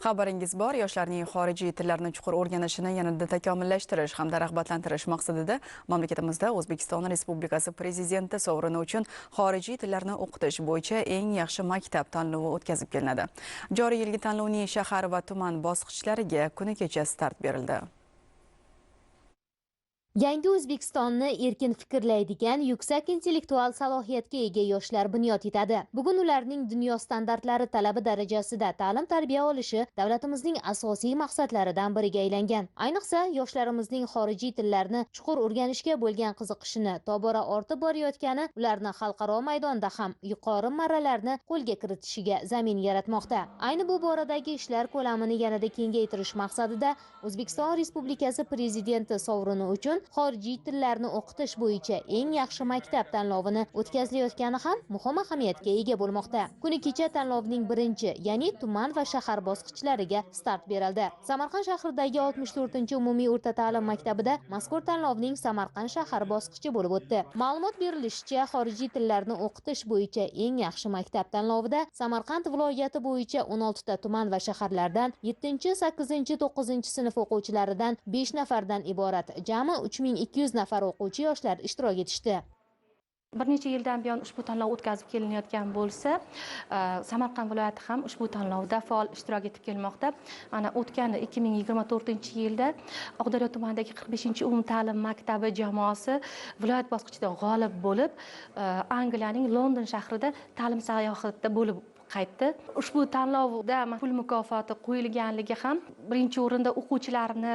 Xabaringiz bor, yoshlarning xorijiy tillarni chuqur o'rganishini yanada takomillashtirish hamda rag'batlantirish maqsadida mamlakatimizda O'zbekiston Respublikasi Prezidenti sovrini uchun xorijiy tillarni o'qitish bo'yicha eng yaxshi maktab tanlovi o'tkazib kelinadi. Joriy yilgi tanlovning shahar va tuman bosqichlariga kuni kecha start berildi. Yangi O'zbekistonni erkin fikrlaydigan, yuksak intellektual salohiyatga ega yoshlar bunyod etadi. Bugun ularning dunyo standartlari talabi darajasida ta'lim-tarbiya olishi davlatimizning asosiy maqsadlaridan biriga aylangan. Ayniqsa, yoshlarimizning xorijiy tillarni chuqur o'rganishga bo'lgan qiziqishini tobora ortib borayotgani ularni xalqaro maydonda ham yuqori marralarni qo'lga kiritishiga zamin yaratmoqda. Ayni bu boradagi ishlar ko'lamini yanada kengaytirish maqsadida O'zbekiston Respublikasi Prezidenti sovrini uchun xorijiy tillarni o'qitish bo'yicha eng yaxshi maktab tanlovini o'tkazilayotgani ham muhim ahamiyatga ega bo'lmoqda. Kuni kecha tanlovning birinchi, ya'ni tuman va shahar bosqichlariga start berildi. Samarqand shahridagi 64-umumiy o'rta ta'lim maktabida mazkur tanlovning Samarqand shahar bosqichi bo'lib o'tdi. Ma'lumot berilishicha, xorijiy tillarni o'qitish bo'yicha eng yaxshi maktab tanlovida Samarqand viloyati bo'yicha 16 ta tuman va shaharlardan 7, 8, 9 sinf o'quvchilaridan 5 nafardan iborat jami 3200 nafar o'quvchi yoshlar ishtirok etishdi. Bir necha yildan buyon ushbu tanlov o'tkazib kelinayotgan bo'lsa, Samarqand viloyati ham ushbu tanlovda faol ishtirok etib kelmoqda. Mana o'tgan 2024-yilda Oqdaryo tumanidagi 45-umumta'lim maktabi jamoasi viloyat bosqichida g'olib bo'lib, Angliyaning London shahrida ta'lim sayohatida bo'lib qaytdi. Ushbu tanlovda pul mukofoti qo'yilganligi ham birinchi o'rinda o'quvchilarni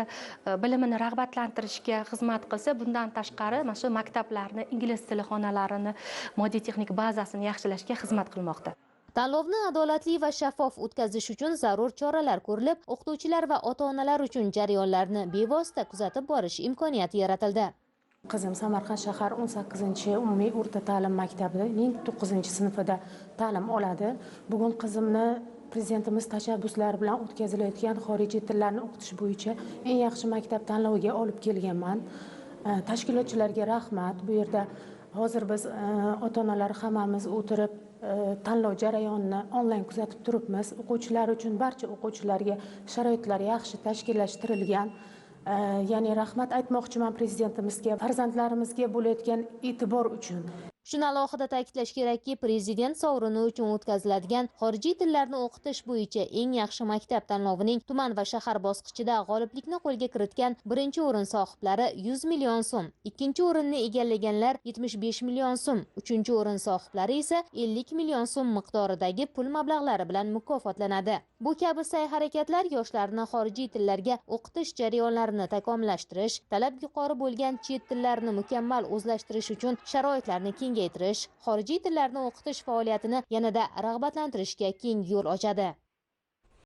bilimini rag'batlantirishga xizmat qilsa, bundan tashqari mana shu maktablarni ingliz tili xonalarini moddiy texnik bazasini yaxshilashga xizmat qilmoqda. Tanlovni adolatli va shaffof o'tkazish uchun zarur choralar ko'rilib, o'qituvchilar va ota-onalar uchun jarayonlarni bevosita kuzatib borish imkoniyati yaratildi. Qizim Samarqand shahar 18-umumiy o'rta ta'lim maktabining 9-sinfida ta'lim oladi. Bugun qizimni prezidentimiz tashabbuslari bilan o'tkazilayotgan xorijiy tillarni o'qitish bo'yicha eng yaxshi maktab tanloviga olib kelganman. Tashkilotchilarga rahmat. Bu yerda hozir biz ota-onalar hammamiz o'tirib tanlov jarayonini onlayn kuzatib turibmiz. O'quvchilar uchun, barcha o'quvchilarga sharoitlar yaxshi tashkillashtirilgan. Ya'ni rahmat aytmoqchiman prezidentimizga, farzandlarimizga bo'layotgan e'tibor uchun. Shuni alohida ta'kidlash kerakki, prezident sovrini uchun o'tkaziladigan xorijiy tillarni o'qitish bo'yicha eng yaxshi maktab tanlovining tuman va shahar bosqichida g'oliblikni qo'lga kiritgan birinchi o'rin sohiblari 100 million so'm, ikkinchi o'rinni egallaganlar 75 million so'm, uchinchi o'rin sohiblari esa 50 million so'm miqdoridagi pul mablag'lari bilan mukofotlanadi. Bu kabi sa'y-harakatlar yoshlarni xorijiy tillarga o'qitish jarayonlarini takomillashtirish, talab yuqori bo'lgan chet tillarini mukammal o'zlashtirish uchun sharoitlarni kengaytirish, xorijiy tillarni o'qitish faoliyatini yanada rag'batlantirishga keng yo'l ochadi.